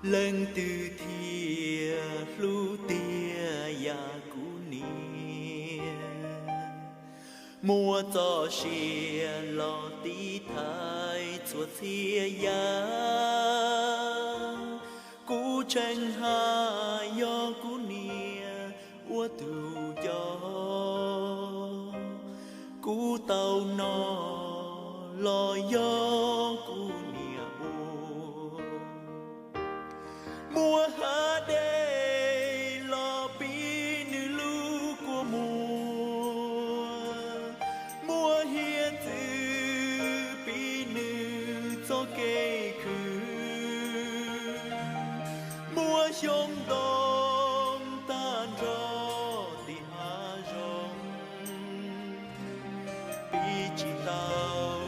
Leej twg thiaj hlub tiag yam kuv niam? Muaj txoj sia los tiv thaiv txhua txhia yam. Kuv tseem hais yog kuv niam ua tus coj, kuv tau noj los yog kuv niam ua. Muaj hav dej los pib nws lub kua muag, muaj hiav txwv pib nws txoj kev khwv, muaj xyoob ntoo tag nrho tim hav zoov, pib tsis tau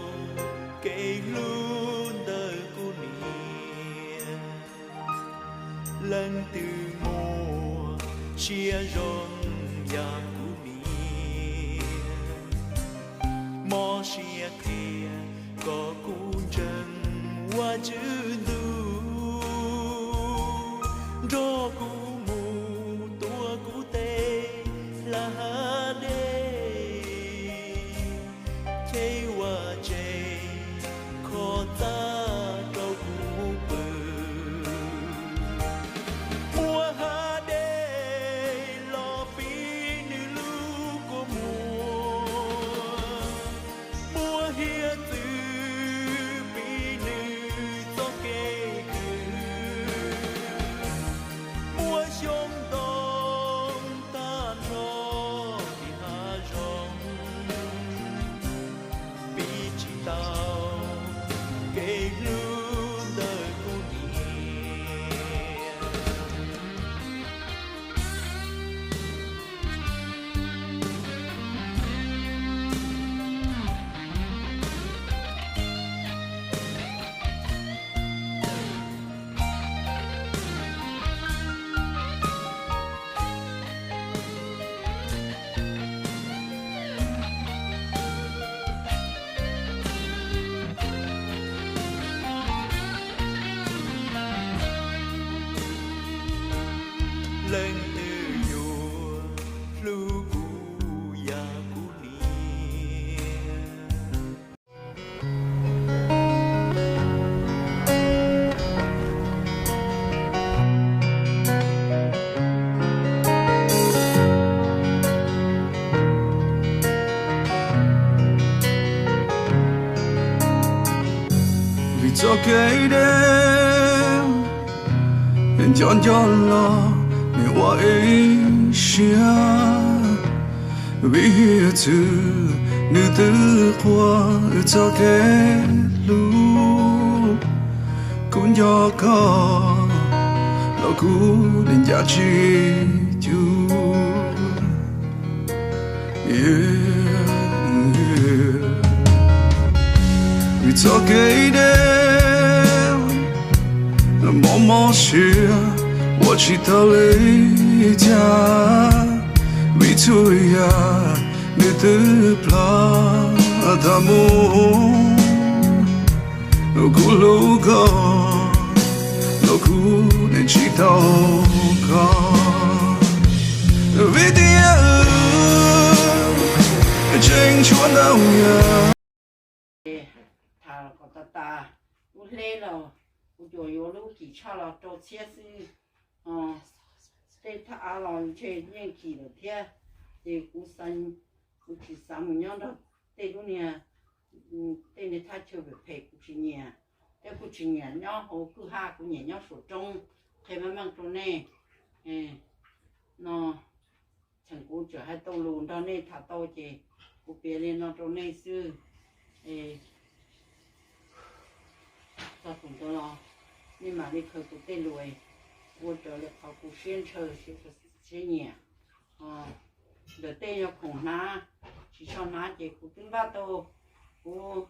kev hlub ntawm kuv niam. Leej twg muaj siab zoo yam kuv niam, mob siab qhia kom kuv ntseeg Vajtswv ntuj, nrog kuv mus tuav kuv tej hlab hav dej, cheb vaj tse kho txaj rau kuv pw. Muaj hav dej los pib nws lub kua muag, muaj hiav txwv pib nws txoj kev khwv, muaj xyoob ntoo tag nrho tim hav zoov, pib tsis tau kev hlub ntawm kuv niam. Leej twg yuav hlub kuv yam kuv niam? Vim txoj kev deb nco nco los nws ua ib siab, vim hiav txwv nws twb qhuas wb txoj kev hlub. Kuv nco koj los kuv ncaj tsis cuag. Vim txoj kev deb, mob mob siab ua tsis tau li cas, vim txhua yam nws twb plam tas mus. Kuv hlub koj los kuv tsis tau koj, vim tias wb tseem tshuav ntau yam. Tham kom tas tas, lub hleb los kuv tsuas yuav lub kim tshaj los rau txhiab xwb. Tej thaj av los ntshe yeej kim lawm thiab, ces kuv, kuv tsis xav mus nyob nrog tej lub niag, tej niag thaj chaw phem phem kuv tsis nyiam, thiab kuv tsis nyiam nyob hauv kwj ha, kuv nyiam nyob saum roob. Qhia meej meej rau nej no, tseem kuv tseem hais tau lus nrog nej tham tau ces kuv piav li no rau nej xwb. Es txog thaum ntawd los nej mam li khaws kuv tej lus ua raws li qhov kuv siab ntshaw siab nyiam. Ntawm tej yog khoom hnav, tsis tshua hnav ces kuv twb npaj tau, kuv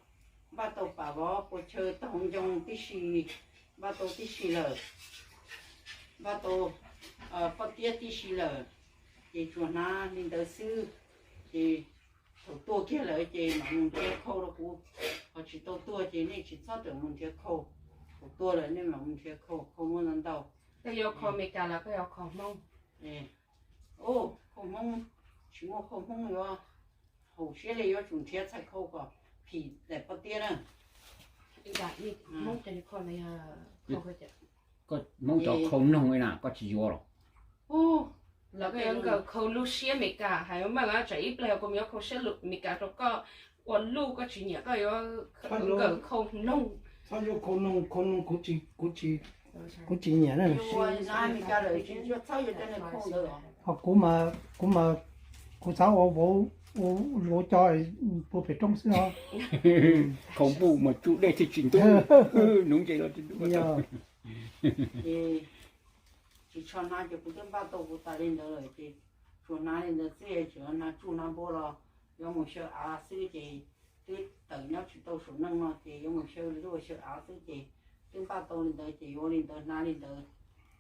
npaj tau pam vov pua chaw taug ncoo tib si, npaj tau tib si lawm, npaj tau pob tiab tib si lawm, ces tsuas hnav li ntawd xwb. Ces thaum tuag kiag lawm ces mam mus nrhiav khau rau kuv, ho tsis tau tuag ces nej tsis txhob rawm mus nrhiav khau. Kuv tuaj lawm nej mam mus nrhiav khau, khau muaj ntau ntau. Koj yuav khau Amelikas los koj yuav khau Hmoob? Khau Hmoob, tsis muaj khau Hmoob yuav haum siab li, yuav tsum nrhiav txhais khau kom phim daim pob tiab na. Hmoob cov khau noog na koj tsis yuav los? Los koj yuav nkawm khau lub siab Amelikas, hais meej tsam ib pliag kuv yuav khau siab Amelikas rau koj ua luj koj tsis nyiam koj yuav nkawm khau noog. Txhob yuav khau noog, khau noog kuv tsis, kuv tsis nyiam na. Ho kuv mas, kuv mas, kuv xav ua vauv, vauv cov puag pem roob xwb os. Khau npuj mas tsum dej thiaj tsis ntub. Nuv nce los tsis ntub. Ces tsis tshua hnav ces kuv twb npaj tau kuv tas li ntawd lawm ces tsuas hnav li ntawd xwb, tsuas hnav tsuj hnav npua los yuav mus xyaw av xwb ces twb tawm nyob tsis tau saum neej no ces yuav mus xyaw luaj xyaw av xwb ces twb npaj tau li ntawd ces yuav li ntawd hnav li ntawd.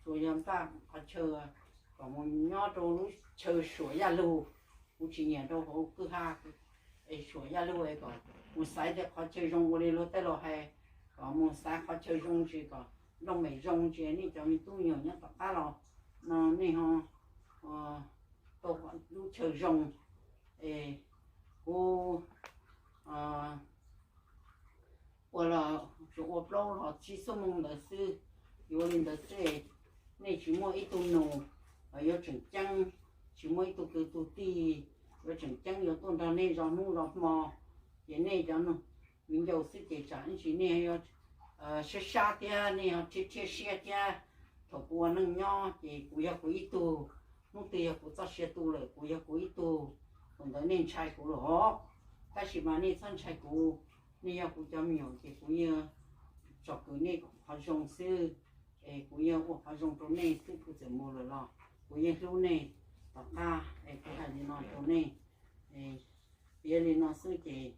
Tsuas yog npaj qhov chaw kom mus nyob rau lub chaw suam yaj lug, kuv tsis nyiam rau hauv kwj ha es suam yaj lug es kom mus xaiv tej qhov chaw zoo ua li luag tej laus hais, kom mus xaiv qhov chaw zoo ntsis kom nplooj mem zoo ntsis nej cov me tub me nyuam nyob tom qab los no nej ho tau lub chaw zoo es kuv ua los tsuas ua plaub los tsib xuab moos ntawd xwb. Yuav li ntawd xwb, nej tsis muaj ib tug nus yuav tseem ceeb, tsis muaj ib tug kwv tug tij yuav tseem ceeb yuav tuaj nrog nej zov hnub zov hmo, ces nej cov viv ncaus xwb ces tsam ib ntsis nej yuav sab sab thiab nej yuav rhiab rhiab siab thiab. Thaum kuv ua neej nyob ces kuv yog kuv ib tug, hnub twg yog kuv txoj sia tu lawm kuv yog kuv ib tug, thaum ntawd nej ntshai kuv lawm os. Tab sis mas nej txhob ntshai kuv, nej yog kuv cov me nyuam ces kuv yeej tsom kwm nej qhov zoo xwb, es kuv yeej ua qhov zoo rau nej xwb. Kuv txawm mus lawm los kuv yeej hlub nej. Tom qab es kuv hais li no rau nej, piav li no xwb ces